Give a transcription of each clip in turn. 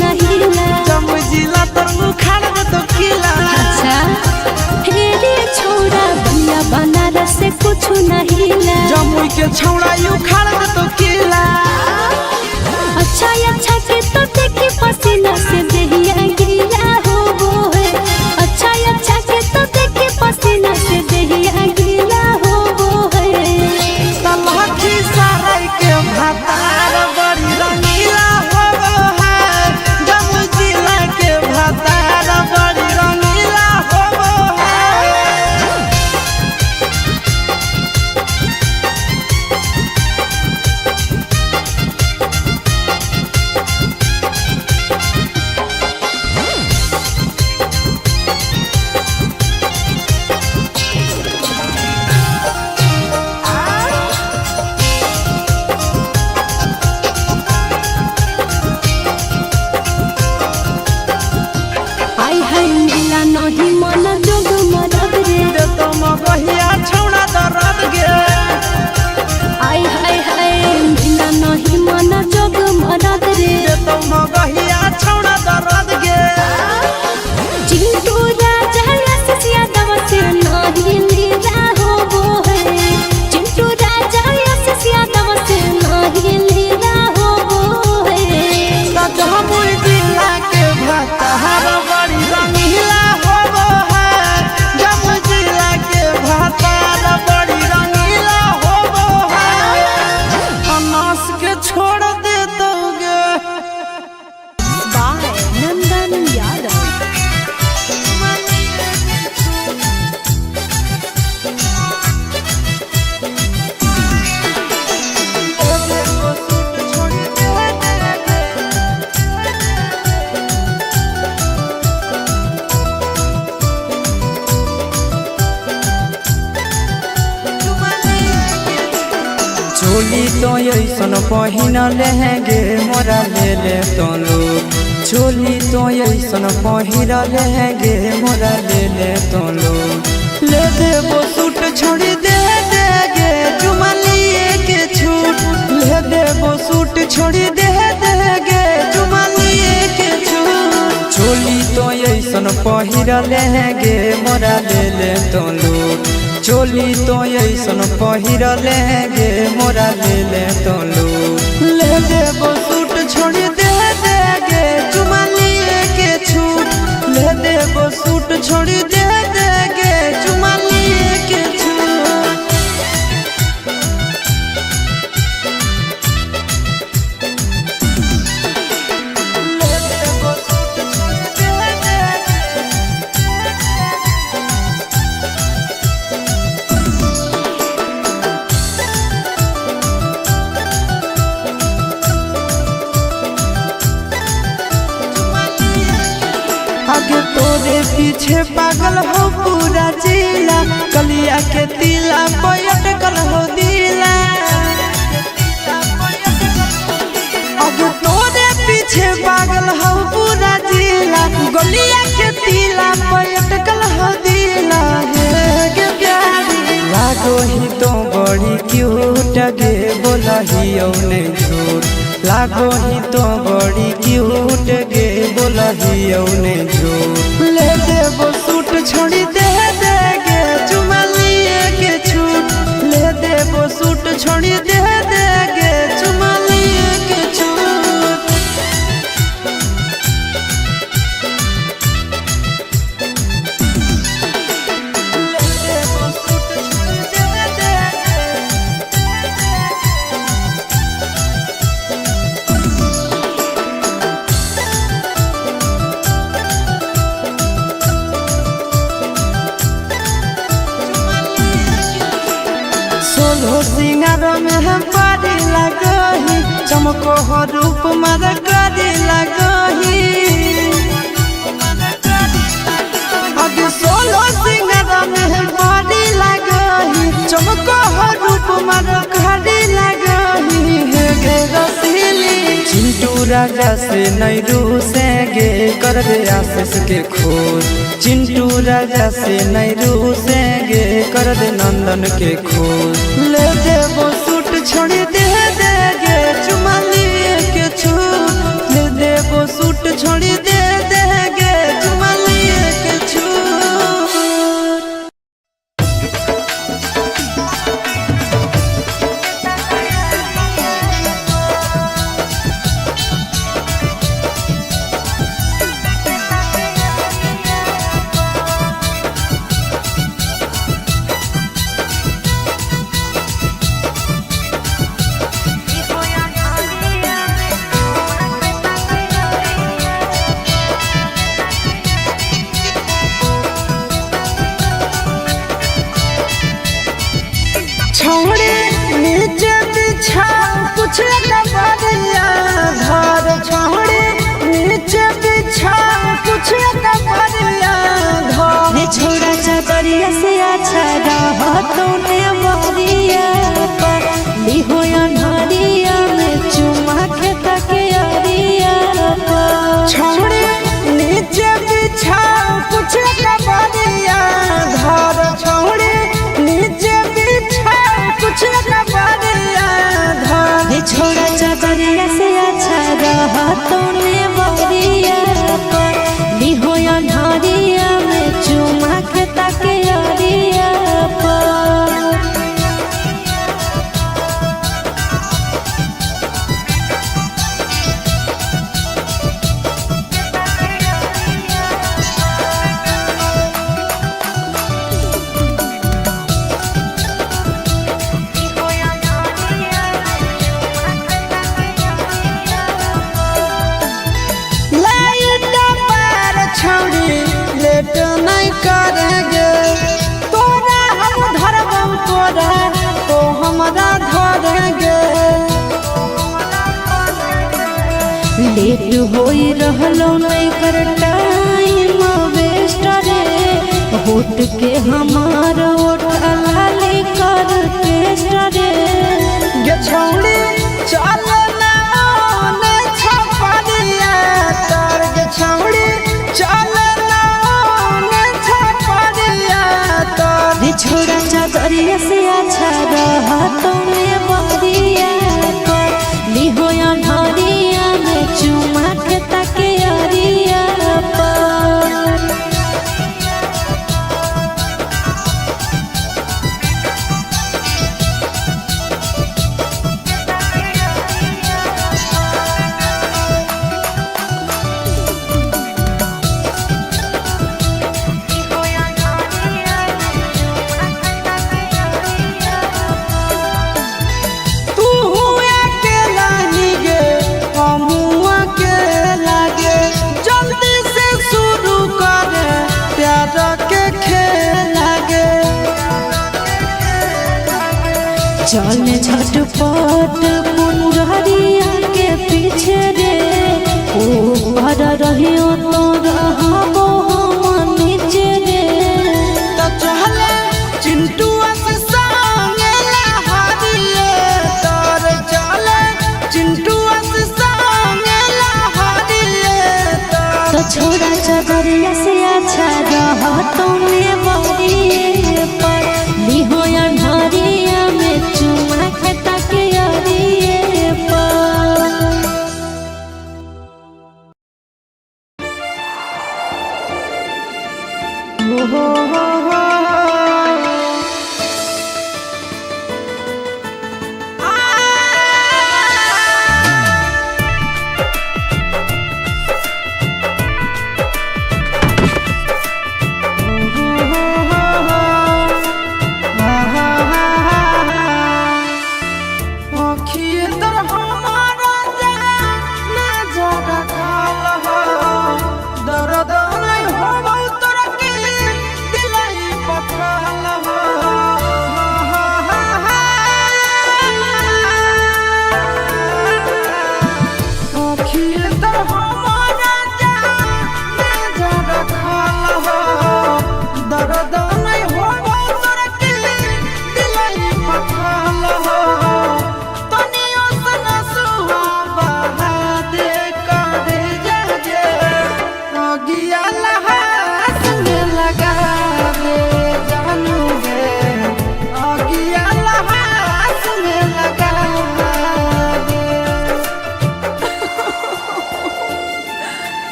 नहीं। जमुई जिला तोर उखाड़ दे तो किला। अच्छा हे रे छोड़ा बलिया बनारस से कुछ नहीं। जमुई के छौड़ा उखाड़ दे तो किला। अच्छा अच्छा के तो देखी पसीना से देहिया गीला हो वो है। अच्छा अच्छा के तो देखी पसीना से देहिया गीला हो वो है। तलहकी सराय के भातार बड़ी रंगीला होबो है। जमुई जिला के भातार बड़ी रंगीला होबो है। आई हाय मिला नहीं मन जोग मरद रे। दे तो मगहिया छौड़ा दरद गे। आई हाय हाय मिला नहीं मन जोग मरद रे। दे तो मगहिया छौड़ा दरद गे। चिंटू राजा आशीष यादव से नहीं लीला हो वो है। चिंटू राजा आशीष यादव से नहीं लीला हो वो है। जमुई जिला के भातार बड़ी रंगीला होबो है। जमुई जिला के भातार बड़ी रंगीला होबो है। अनास के छोड़ दे दोगे। बाय नंदन यादव। चोली तो ऐसन पहिन लहेंगे मोरा ले ले तो लोग। चोली तो ऐसन पहिर लहेंगे मोरा ले ले तो लोग। ले देबो सूट छोड़ी दे देगे चुमा लिए के छूट। ले देबो सूट छोड़ी दे देगे चुमा लिए के छूट। चोली तो ऐसन पहिर लहेंगे मोरा ले ले तो लोग। चोली तो ऐसन पहिर लहेंगे मोरा ले ले तो लोग। ले देबो सूट छोड़ी दे देगे चुमा लिए के छूट। ले देबो सूट छोड़ी दे देगे चुमा लिए के छूट। ले देबो सूट छोड़ी दे देगे। आगे तोरे पीछे पागल हो पूरा जिला। कलिया के तिला पलटकल हो दिला। आगे तोरे पीछे पागल हो पूरा जिला। गलिया के तिला पलटकल हो दिला। हे गे प्यारी लागो ही तो बड़ी क्यूट गे बोलही औने झूठ। लागो ही तो बड़ी क्यूट गे बोलही औने झूठ। ले देबो सूट छोड़ी दे देगे चुमा लिए के छूट। ले देबो सूट छोड़ी दे देगे चुमा लिए के छूट। ले देबो सूट छोड़ी दे देगे। सोलह सिंगार में हम पारी लगही। चमको हो रूप मर करी लगही। आगे सोलह सिंगार में हम पारी लगही। चमको हो रूप मर करी लगही। हे गे रसीली चिंटू राजा से नहीं रूसेंगे कर दे आशीष के खोज। चिंटू राजा से नहीं रूसेंगे कर दे नंदन के खोज। ले देबो सूट छोड़ी दे देगे चुमा लिए के छूट। ले देबो सूट छोड़ी दे देगे चुमा लिए के छूट। छोड़ी नीचे बिछा कुछ कबरिया घर, छोड़ी नीचे बिछा कुछ कबरिया घर। रे छोड़ा चादरिया से अच्छा रहतो ने मरिया पर लिहो अन्हरिया में चुमा के तके अरिया पर। छोड़ी नीचे बिछा कुछ कबरिया घर, छोड़ी नीचे बिछा कुछ कबरिया घर। रे छोड़ा चादरिया से अच्छा रहतो ने मरिया पर लिहो अन्हरिया में चुमा के तके अरिया पर। लाइट पार छोड़ी लेट नहीं करेंगे, तोरा हम धरबौ तोरा तो हमरा धरेंगे। लेट होई रहलो नहीं कर टाइम वेस्ट रे, होट के हमार ओठ लाली कर टेस्ट रे। गे छौड़ी चल ना ओने छपरिया तर, गे छौड़ी चल ना ओने छपरिया तर। रे छोड़ा चादरिया से अच्छा रहतो ने बरिया पर लिहो अन्हरिया में चुमा के तके अरिया पर। तू अकेला ही गे हमहू अकेला गे, जल्दी से शुरू कर प्यार के खेल गे। चल झटपट मुंडरिया के पीछे रे, ऊपर रहियो तो रहबो हम नीचे रे। तो चले चिंटुआ से संगे लहरिए तर, चले चिंटुआ से संगे लहरिए तर। तो छोड़ा चादरिया से अच्छा रहतो ने बरिए पर लिहो अन्हरिया में चुमा के तके अरिए पर। हो हो हो हो। दर्द नहीं होबौ तोरा के दिलाई।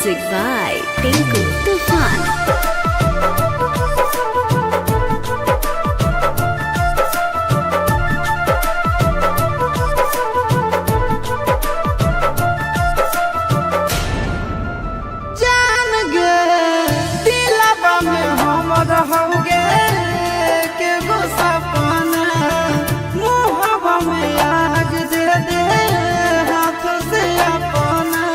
Music by Tinku Tufan. जान गे दिलवा में हम रहोगे के गो सपना, मुहवा में आग दे दे हाथ से अपना।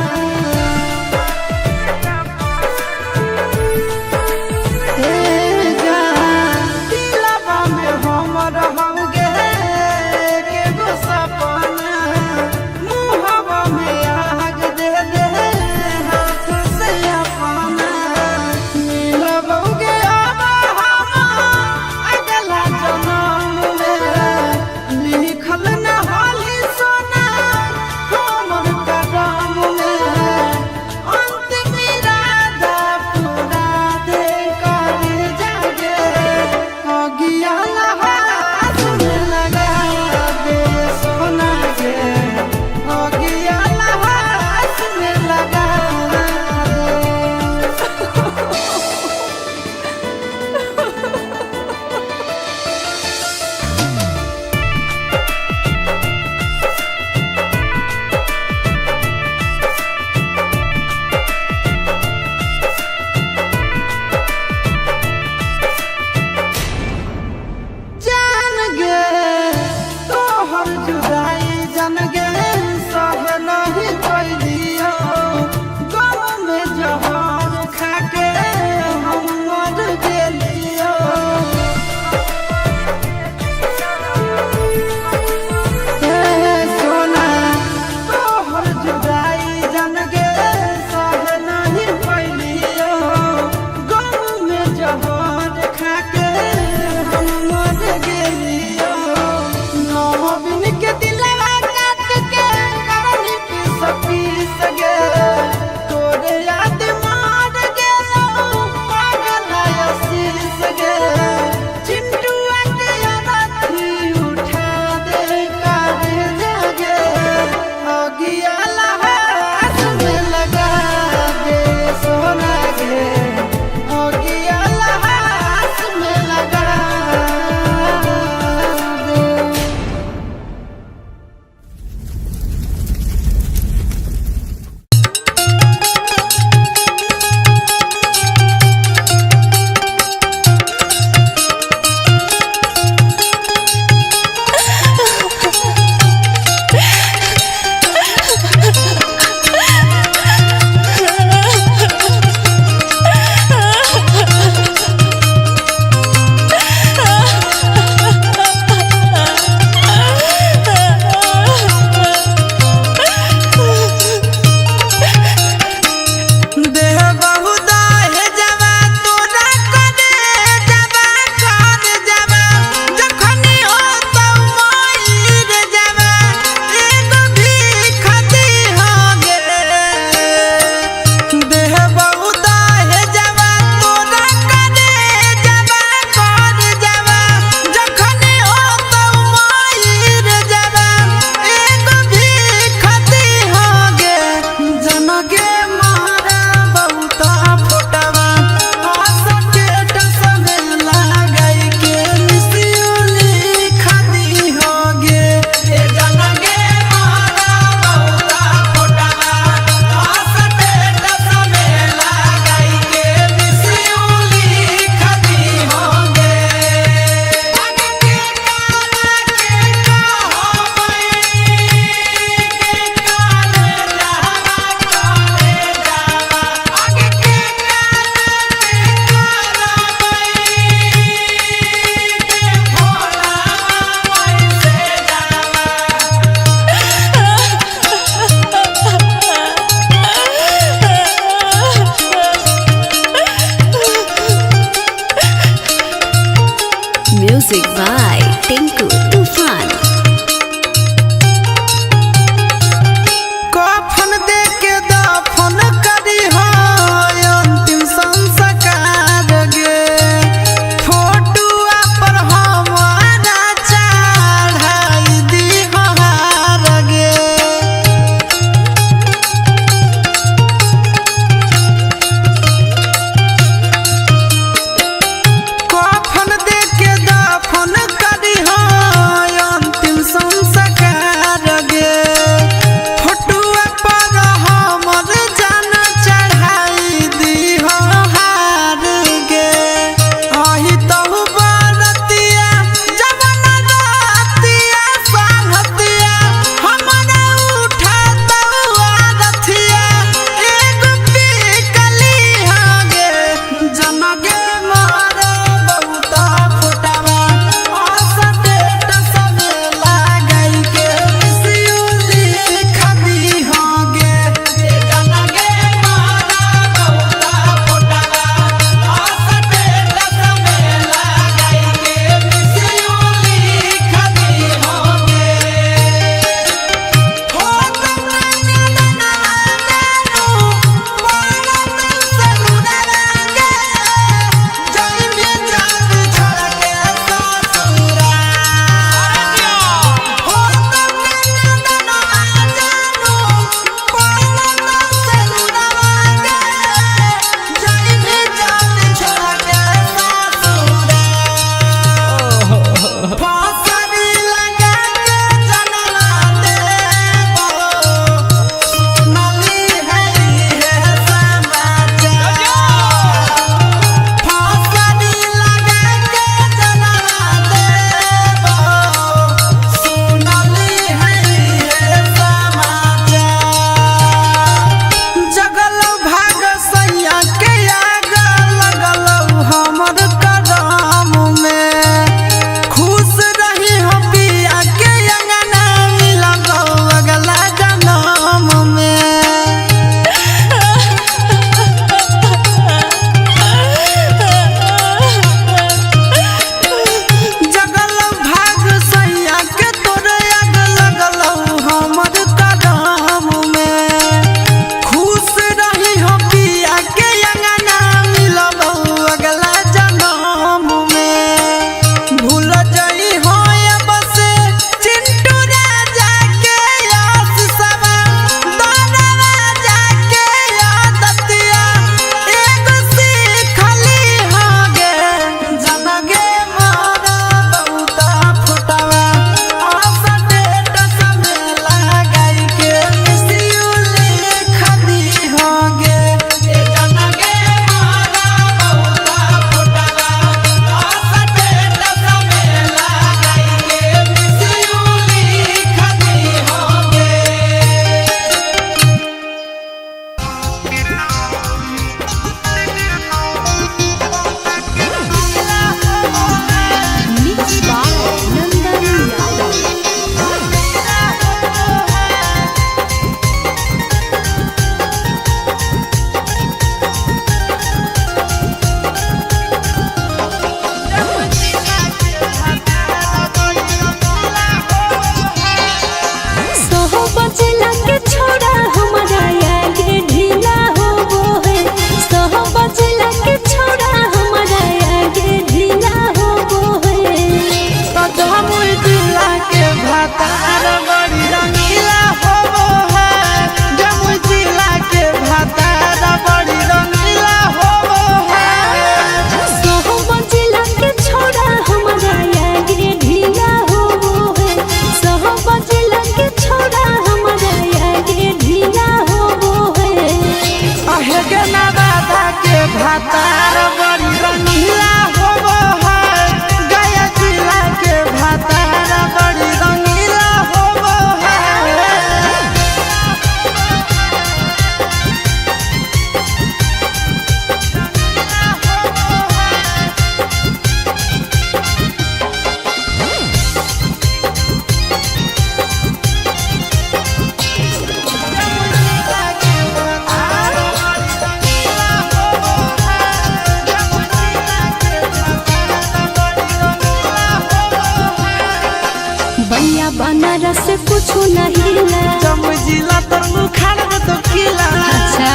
बलिया बनारस से कुछ नहीं ला। जमुई जिला तर उखाड़ दे तो किला। अच्छा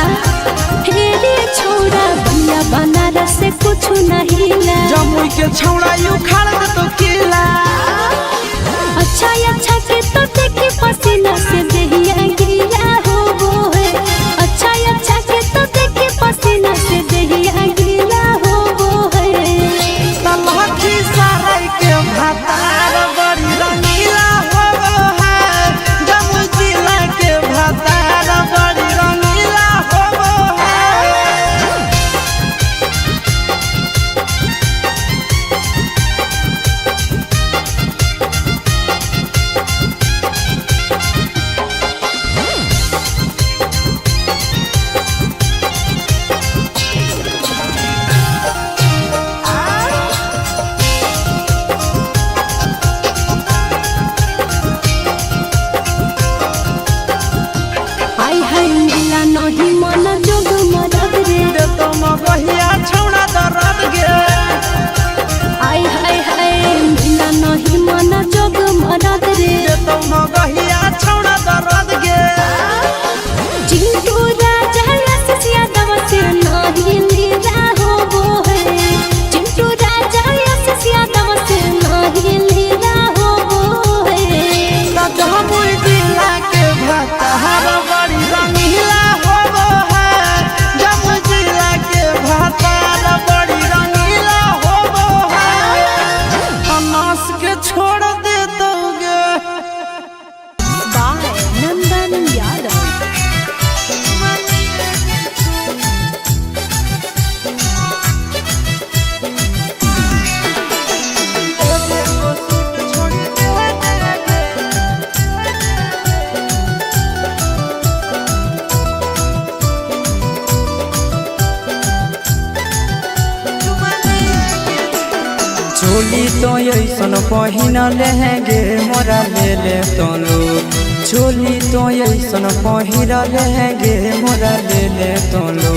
हे रे छोरा बलिया बनारस से कुछ नहीं ला। जमुई के छौड़ा उखाड़ दे तो किला। अच्छा अच्छा के तो देखे पसीना से देहिया गीला हो वो है। अच्छा अच्छा के तो देखे पसीना से देहिया गीला हो वो है। तलहठी सराय के भातार बड़ी रंगीला हो है। जमुई जिला के भातार बड़ी रंगीला हो है। आई हाय मिला नहीं मन जोग मरद रे। दे तो मगहिया छौड़ा दरद गे। आई हाय हाय मिला नहीं मन जोग मरद रे। दे तो मगहिया छौड़ा दरद गे। चिंटू राजा आशीष यादव से नहीं लीला हो वो है। चिंटू राजा आशीष यादव से नहीं लीला हो वो है। जमुई जिला के भातार बड़ी रंगीला हो है। जमुई जिला के भातार बड़ी रंगीला हो है। अनास के छोड़ दे दोगे। बाय नंदन यादव। चोली तो ऐसन पहिन लहंगे मोरा ले ले तोलो। चोली तो ऐसन पहिर लहंगे मोरा ले ले तोलो।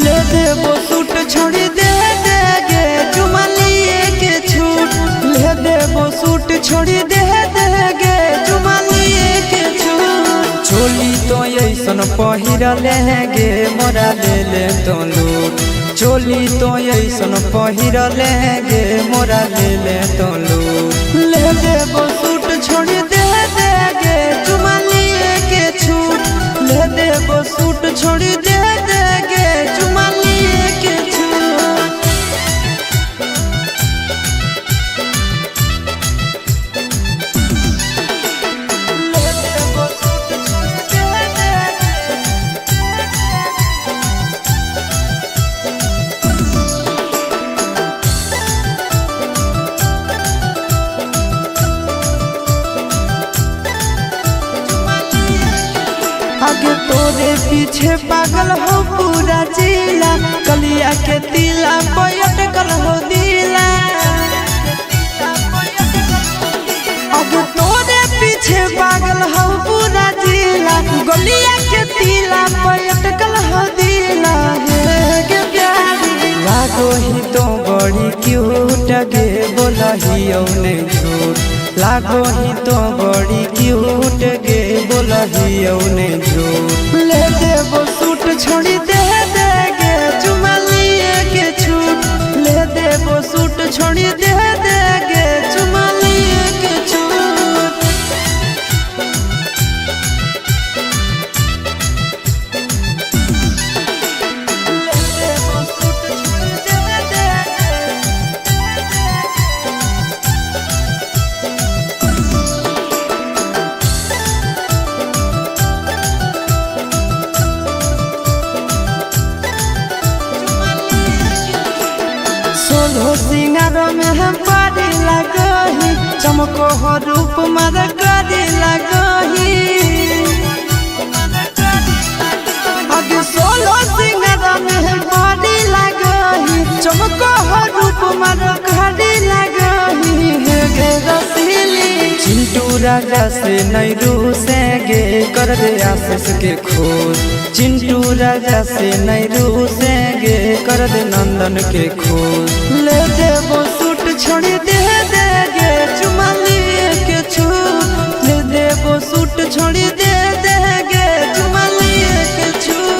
ले देबो सूट छोड़ी दे देगे चुमा लिए के छूट। ले देबो सूट छोड़ी दे देगे चुमा लिए के छूट। चोली तो ऐसन पहिर लहंगे मोरा ले ले तोलो। चोली तो ऐसन पहिर लहंगे मोरा ले ले तोलो। ले देबो सूट छोड़ी दे देगे चुमा लिए के छूट। ले देबो सूट छोड़ी दे देगे चुमा लिए के छूट। ले देबो सूट छोड़ी दे देगे। आगे तोरे पीछे पागल हो पूरा जिला। कलिया के तिला अटकल हो दिला। आगे तोरे पीछे पागल हो पूरा जिला। गलिया के तिला अटकल हो दिला। हे प्यारी लागो ही तो बड़ी क्यूट गे बोलही औने झूठ। लागो ही तो बड़ी क्यूट गे बोलही औने झूठ। ले देबो सूट छोड़ी दे देगे चुमा लिए के छूट। ले देबो सूट छोड़ी दे देगे चुमा लिए के छूट। ले देबो सूट छोड़ी दे देगे। सोलहो सिंगार में हम पारी लगही। चमको हो रूप मर करी लगही। आगे सोलहो सिंगार में हम पारी लगही। चमको हो रूप मर करी लगही। हे गे रसीली चिंटू राजा से नहीं रूसेंगे कर दे आशीष के खोज। चिंटू राजा से नहीं रूसेंगे कर दे नंदन के खोज। ले देबो सूट छोड़ी दे देगे चुमा लिए के छूट। छोड़ी दे देगे चुमा लिए के छूट।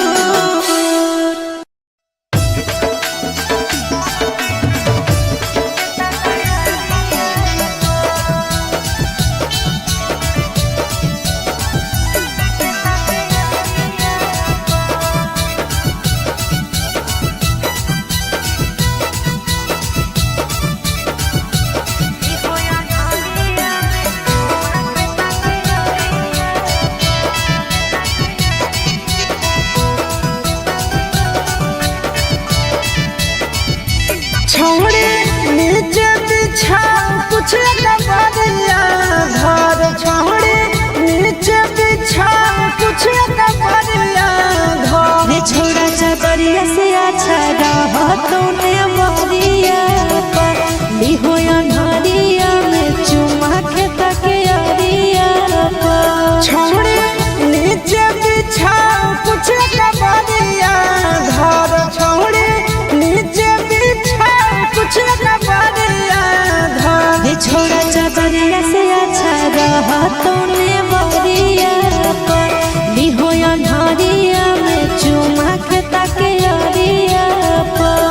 छोड़ी नीचे बिछा कुछ कबरिया घर, छोड़ी नीचे बिछा कुछ कबरिया घर। रे छोड़ा चादरिया से अच्छा रहतो ने मरिया पर लिहो अन्हरिया में चुमा के तके अरिया पर। छोड़ी नीचे बिछा कुछ कबरिया घर, छोड़ी नीचे बिछा कुछ कबरिया घर। रे छोड़ा चादरिया से अच्छा रहतो ने मरिया पर लिहो अन्हरिया में चुमा के तके अरिया पर।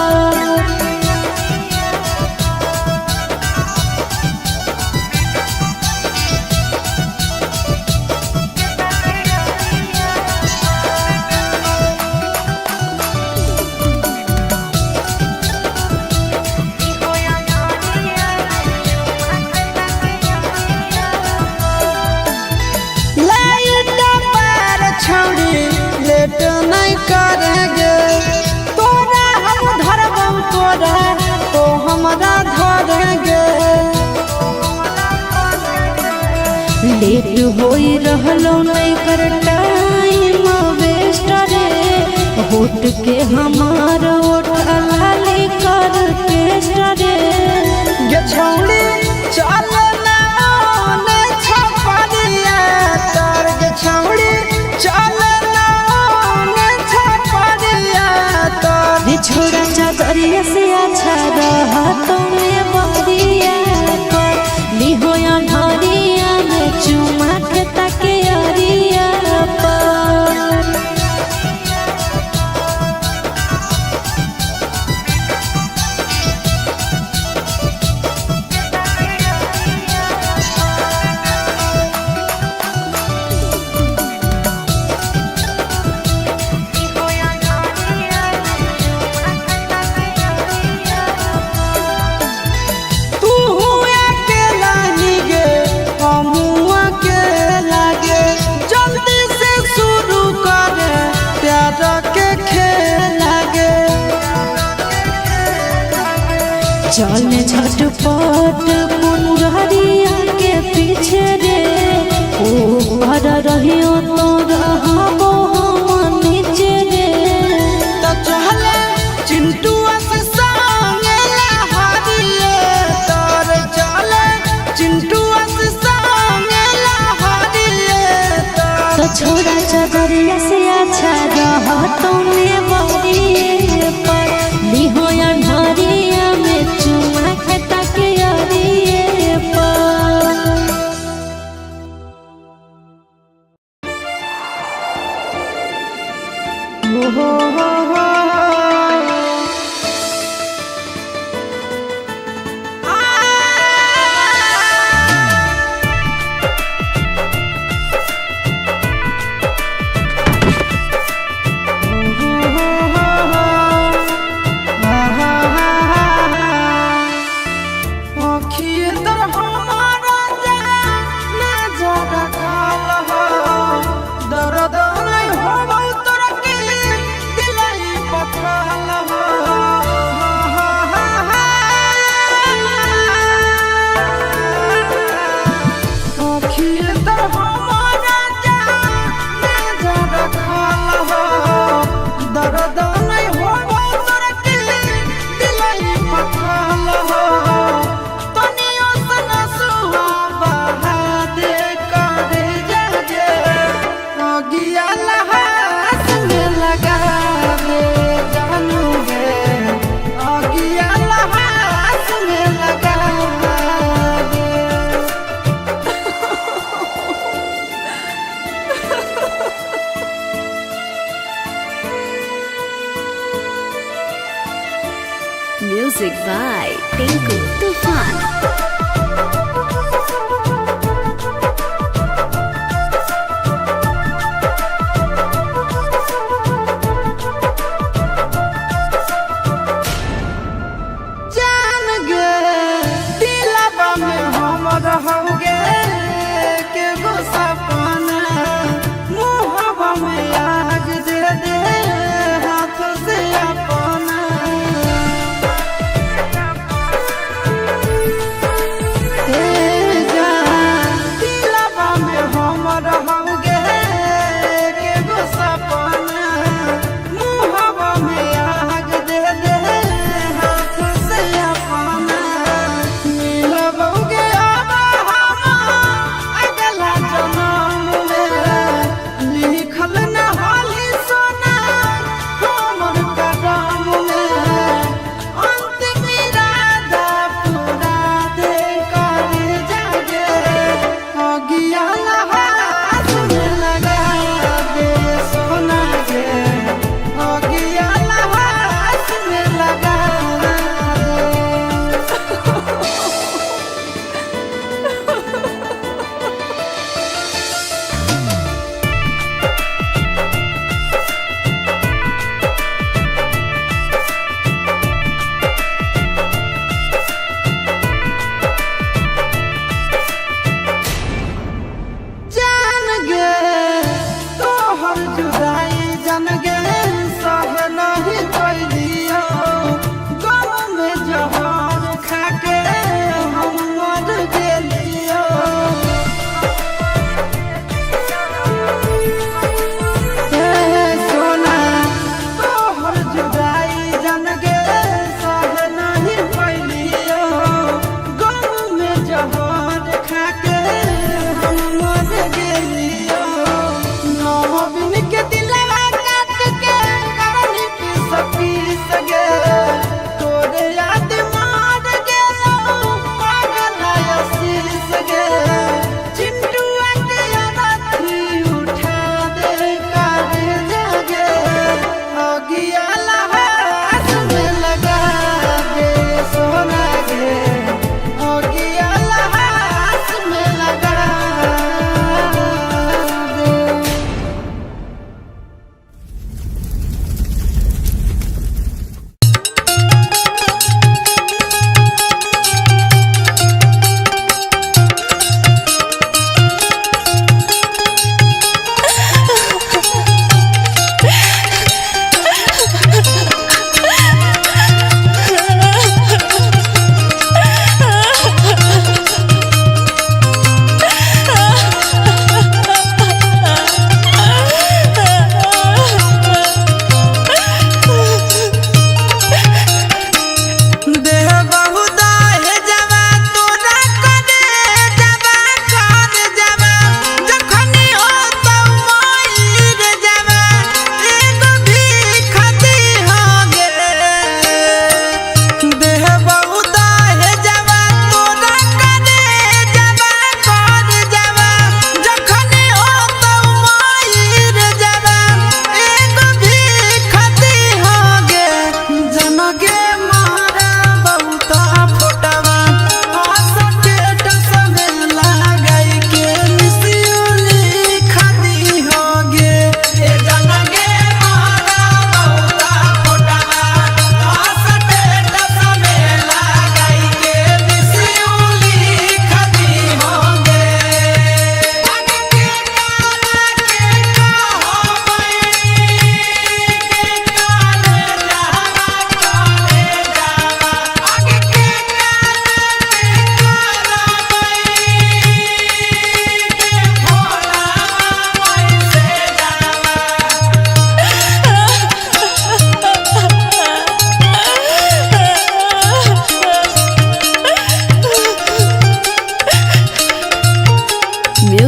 लाइट पार छोड़ी लेट नहीं करेंगे, तोरा हम धरबौ तोरा तो हमरा धरेंगे। लेट होई रहलो नहीं कर टाइम वेस्ट रे, होट के हमार ओठ लाली कर टेस्ट रे। गे छौड़ी चल ना ओने छपरिया तार, गे छौड़ी चल ना ओने छपरिया तार। रे छोड़ा चादरिया से अच्छा रहतो ने बरिया पर लिहो अन्हरिया में चुमा के तके अरिया पर। तू अकेला ही गे हमू अकेला गे, जल्दी से शुरू कर प्यार के खेल गे। चल झटपट पुनरिया के पीछे रे, ऊपर रहियो तो रहबो हम नीचे रे। तो चले चिंटू से संगे लहरिए तार, चले चिंटू से संगे लहरिए तार। तो छोड़ा चादरिया से अच्छा रहतो ने बरिए पर लिहो अन्हरिया में चुमा के तके अरिए पर। हो हो हो हो। आ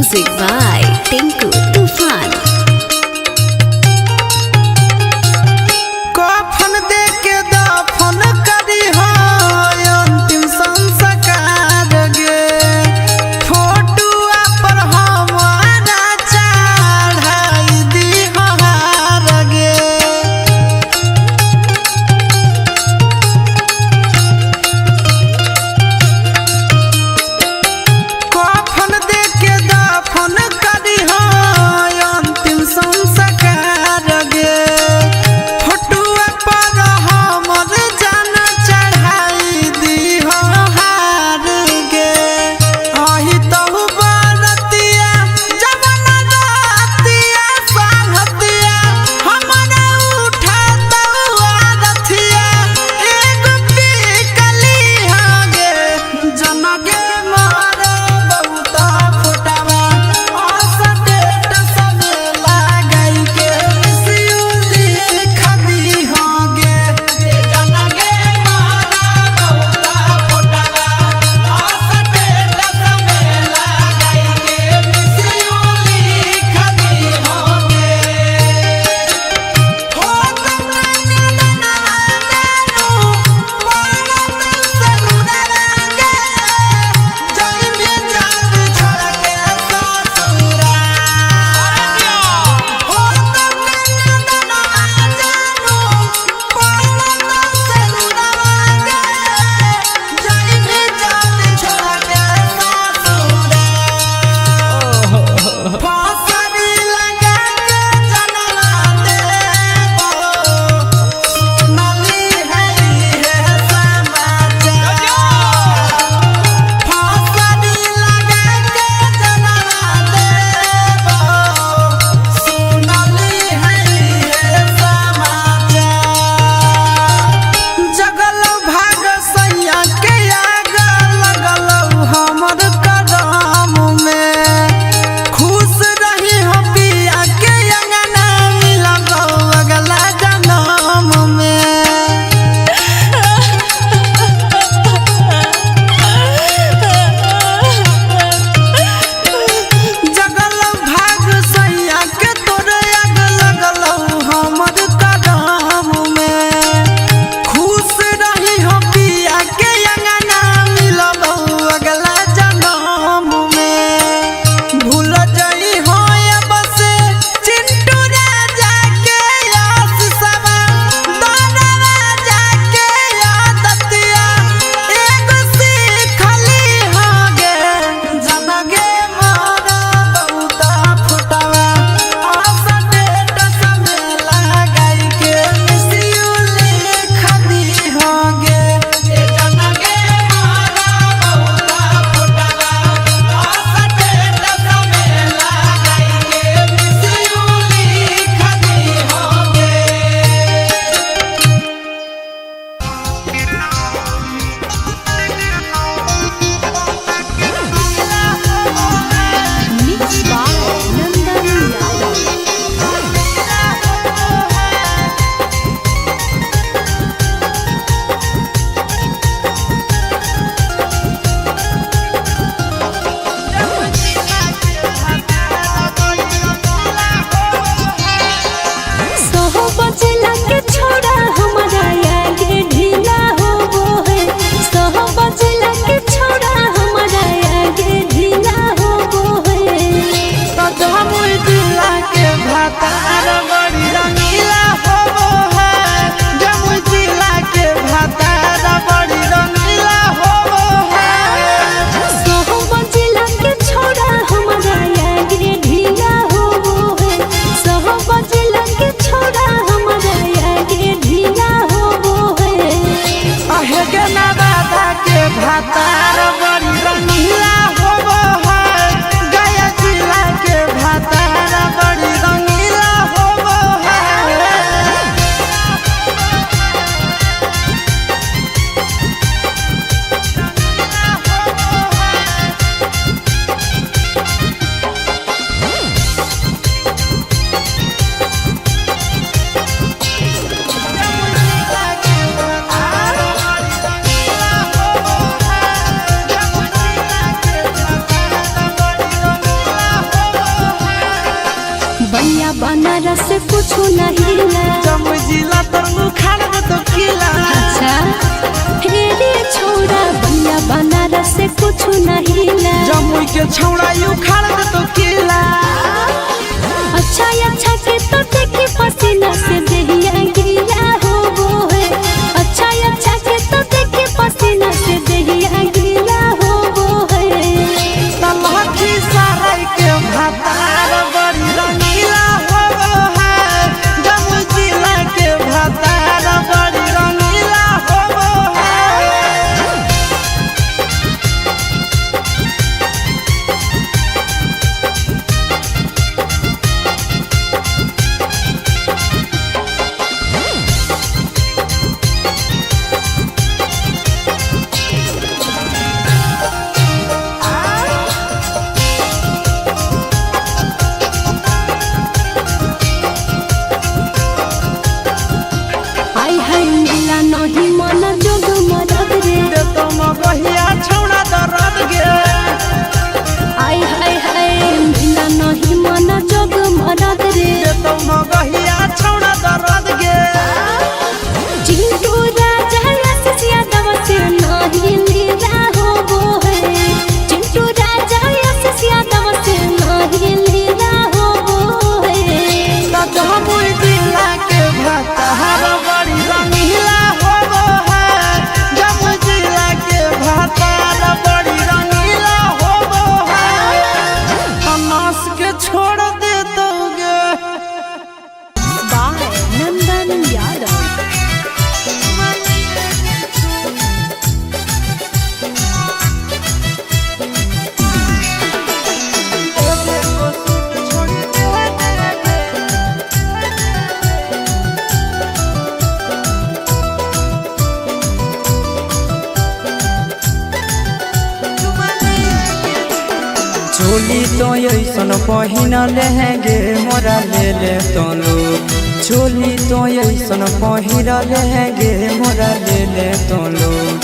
Music by Tinku Tufan. कफन दे के दफन करी हो अंतिम संस्कार गे, फोटुआ पर हमारा चढ़ाई दी हार गे। कफन दे के दफन करी हो अंतिम कुछ नहीं ला। जमुई जिला तर उखाड़ दे तो किला। अच्छा हे रे छोड़ा बलिया बनारस से कुछ नहीं ला। जमुई के छौड़ा उखाड़ दे तो किला। अच्छा अच्छा के तो देखे पसीना से देहिया गीला हो वो है। अच्छा अच्छा के तो देखे पसीना से देहिया गीला हो वो है। तलहकी साराई के भातार बड़ी रंगीला हो है। जमुई जिला के भातार बड़ी रंगीला हो है। आई हाय मिला नहीं मन जोग मरद रे। दे तो मगहिया छौड़ा दरद गे। आई हाय हाय मिला नहीं मन जोग मरद रे। दे तो मगहिया छौड़ा दरद गे। चिंटू राजा आशीष यादव से नहीं लीला हो वो है। चिंटू राजा आशीष यादव से नहीं लीला हो वो है। जमुई जिला के भातार बड़ी रंगीला हो है। जमुई जिला के भातार बड़ी रंगीला हो है। अनास के छोड़ दे दोगे। बाय नंदन यादव। चोली तो ऐसन पहिन लहंगे मोरा ले ले तो लोग। चोली तो ऐसन पहिर लहंगे मोरा ले ले तो लोग।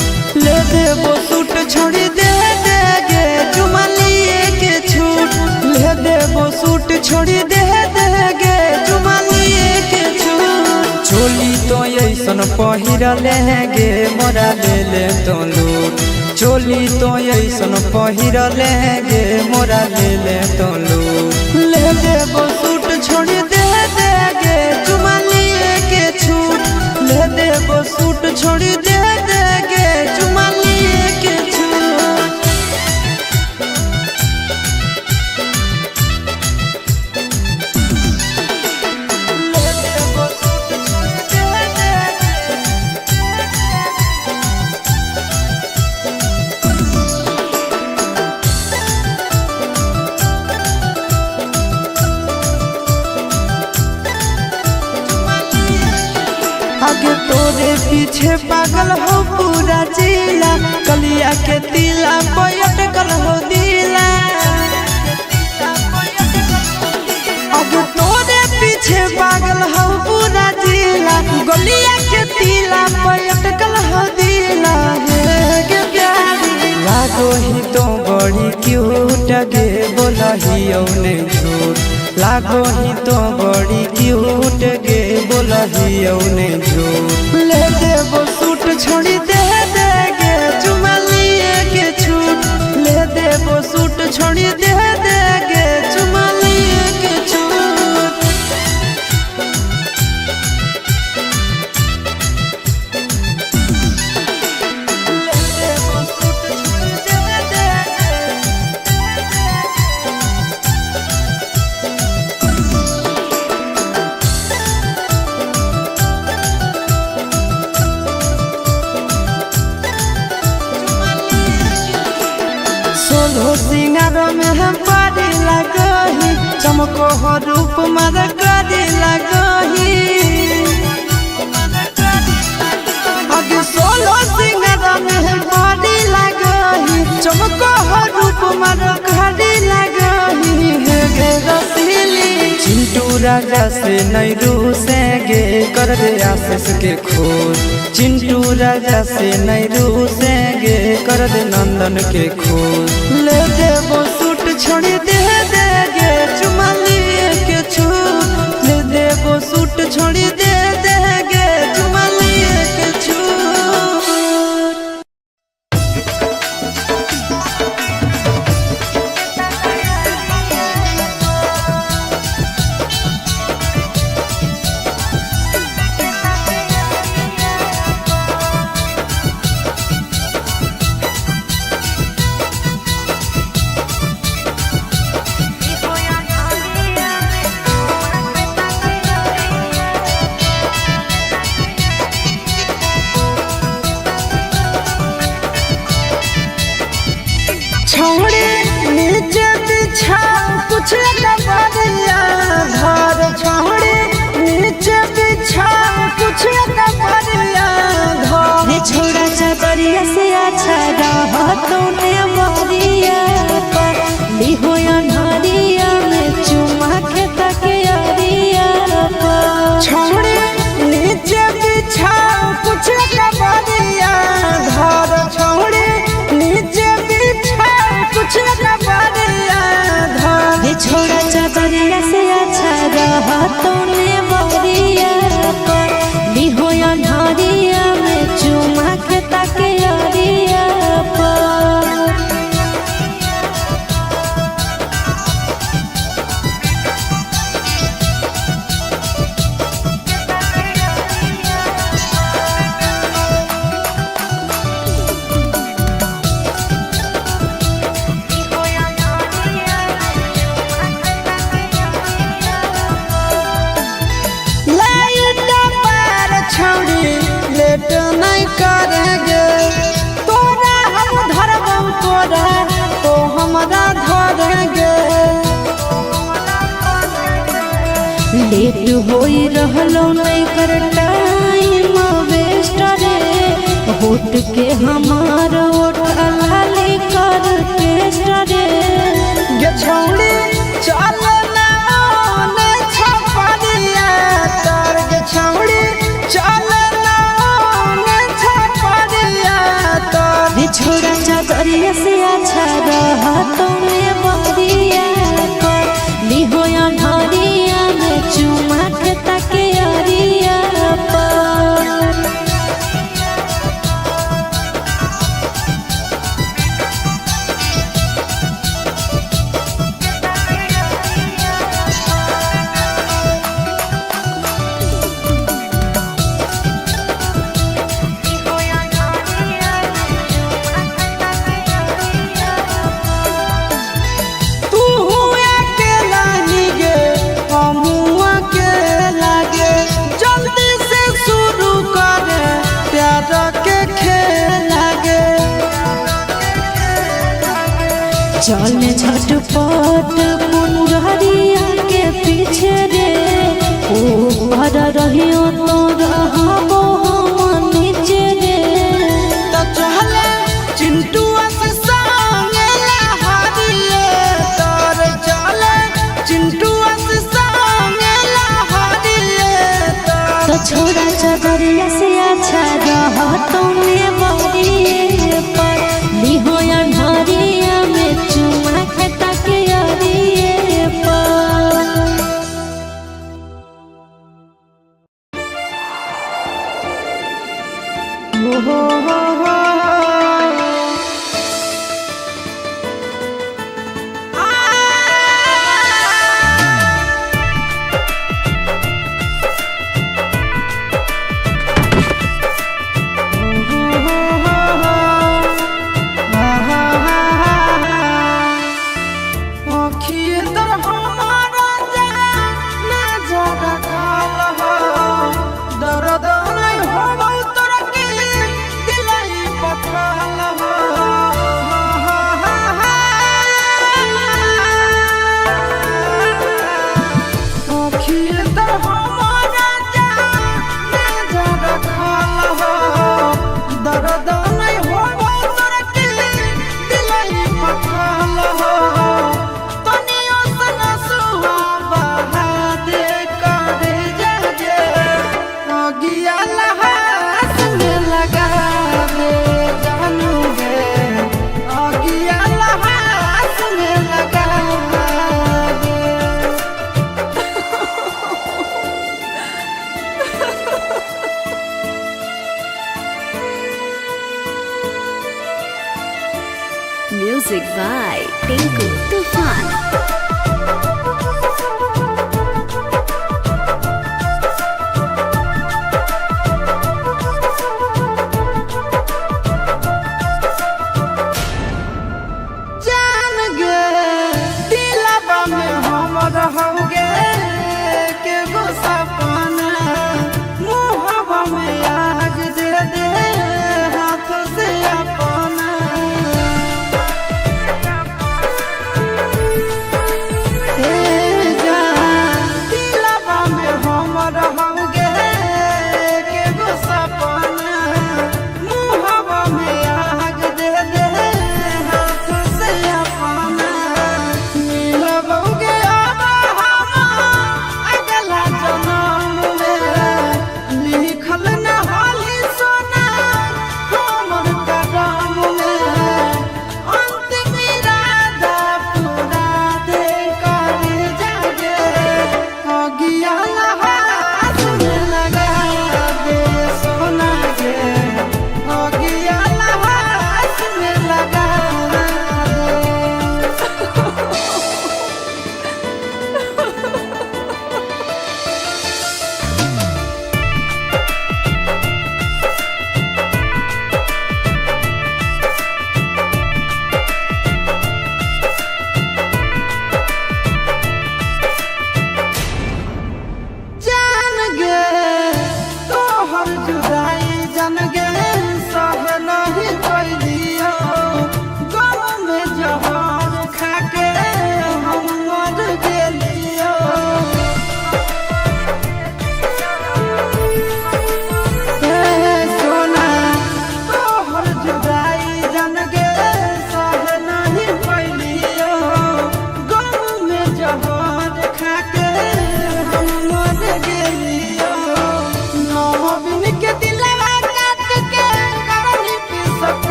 ले देबो सूट छोड़ी दे देगे चुमा लिए के छूट। ले देबो सूट छोड़ी दे देगे चुमा लिए के छूट। चोली तो ऐसन पहिर लहंगे मोरा ले ले तो लोग। चोली तो ऐसन पहिर लहंगे मोरा ले ले तो लोग। ले देबो सूट छोड़ी दे देगे चुमा लिए के छूट। ले देबो सूट छोड़ी दे देगे चुमा लिए के छूट। ले देबो सूट छोड़ी दे देगे। आगे तोरे पीछे पागल हो पूरा जिला। कलिया के तिला अटकल हो दिला। आगे तोरे पीछे पागल हो पूरा जिला। गलिया के तिला अटकल हो दिला। हे गे प्यारी लागो ही तो बड़ी क्यूट गे बोलही औने झूठ। लागो ही तो बड़ी क्यूट गे बोलही औने झूठ। ले देबो सूट छोड़ी दे देगे चुमा लिए के छूट। ले देबो सूट छोड़ी दे देगे चुमा लिए के छूट। ले देबो सूट छोड़ी दे देगे। सोलहो सिंगार में हम पारी लगही। चमको हो रूप मर करी लगही। आगे सोलहो सिंगार में हम पारी लगही। चमको हो रूप मर करी लगही। हे गे रसीली चिंटू राजा से नहीं रूसेंगे कर दे आशीष के खोज। चिंटू राजा से नहीं रूसेंगे कर दे नंदन के खोज। ले देबो सूट छोड़ी दे देगे चुमा लिए के छूट। ले देबो बिछा कुछ कबरिया धर छौड़ी नीचे बिछा कुछ कबरिया धर। रे छोड़ा चादरिया से अच्छा रहतो ने मरिया पर लिहो अनहरिया में चुमा के तके अरिया पर। छौड़ी नीचे बिछा कुछ कबरिया धर छौड़ी नीचे बिछा कुछ कबरिया धर। रे छोड़ा चादरिया से अच्छा रहतो ने मरिया पर लिहो अनहरिया में चुमा के तके अरिया पर। लाइट पार छौड़ी लेट नहीं करेंगे तोरा हम धरबौ तोरा तो हमरा धरेंगे। लेट होई रहलो नहीं कर टाइम वेस्ट रे होट के हमार ओठ लाली कर टेस्ट रे। गे छौड़ी चल ना ओने छपरिया तर गे छौड़ी चल ना ओने छपरिया तर। रे छोड़ा चादरिया से अच्छा रहतो ने बरिया पर लिहो अनहरिया में चुमा के तके अरिया पर। तू अकेला ही गे हमू अकेला गे जल्दी से शुरू कर प्यार के खेल गे। चल झटपट मुनहरिया के पीछे रे ऊपर रहियो तो रहबो हम नीचे रे। तो चले चिंटू से संगे लहरिए तर चले चिंटू से संगे लहरिए तर। तो छोड़ा चादरिया से अच्छा रहतो ने बरिए पर लिहो अनहरिया में चुमा के तके अरिए पर। हो हो हो हो। दर्द नहीं होबो तोरा के दिलई पथल हो तनियो सन सुआ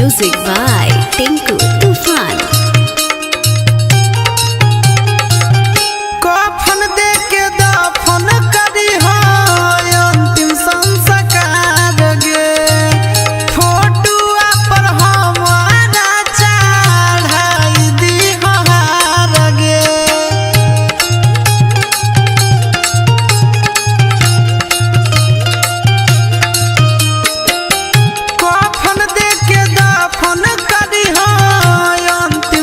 Music by Tinku Tufan. कफन दे के दफन करी हो अंतिम संस्कार गे, फोटुआ पर हमारा चढ़ाई दी हार गे। कफन दे के दफन करी हो अंतिम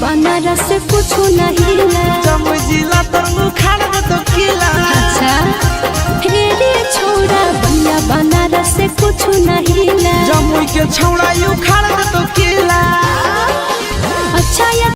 बनारस से कुछ नहीं ला। जमुई जिला तोर उखाड़ दे तो किला। अच्छा हे रे छोड़ा, बलिया बनारस से कुछ नहीं ला। जमुई के छौड़ा उखाड़